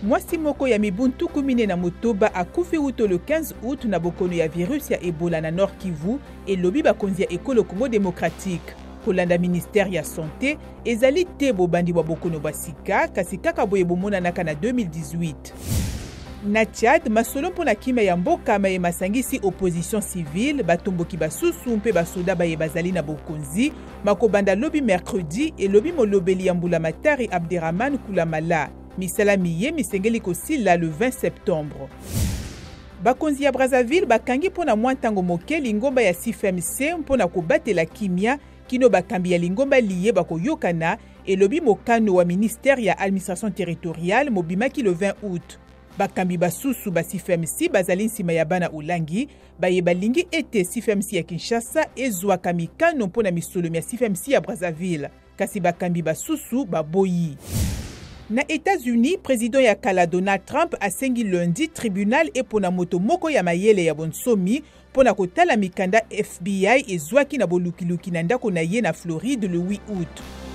Mwasi moko ya mibu 46 akufi wuto le 15 août na bokono ya virus ya Ebola na Nord Kivu, elobi bakonzi ya ekolo Congo democratique. Kolanda ministère ya sante, ezali te bobandi bwa bokono bwa sika, kasi kaka boye bomonanaka na 2018. Na Tchad, masolo mpo na kimya ya mboka maye masangisi opposition civile, batomboki basusu mpe basoda baye bazali na bokonzi makobanda lobi mercredi, elobi molobeli ya mbulamatari Abderrahmane Koulamallah. Misala miye misengeli kosila le 20 septembre. Bakonzi ya Brazzaville bakangi mpo na mwa ntango moke lingomba ya CFMC mpo na kobatela kimya kino bakambi ya lingomba liye bakoyokana, elobi mokano wa ministère ya administration territoriale mobimaki le 20 août. Bakambi basusu ba CFMC bazali nsima ya bana Olangi baye balingi ete CFMC ya Kinshasa ezwaka mikano mpo na misolo mya CFMC ya Brazzaville, kasi bakambi basusu baboyi. Na Etats-Unis, president ya kala Donald Trump asengi lundi tribunal epona moto moko ya mayele ya bonsomi mpo na kotala mikanda FBI ezwaki na bolukiluki na ndako na ye na Floride le 8 août.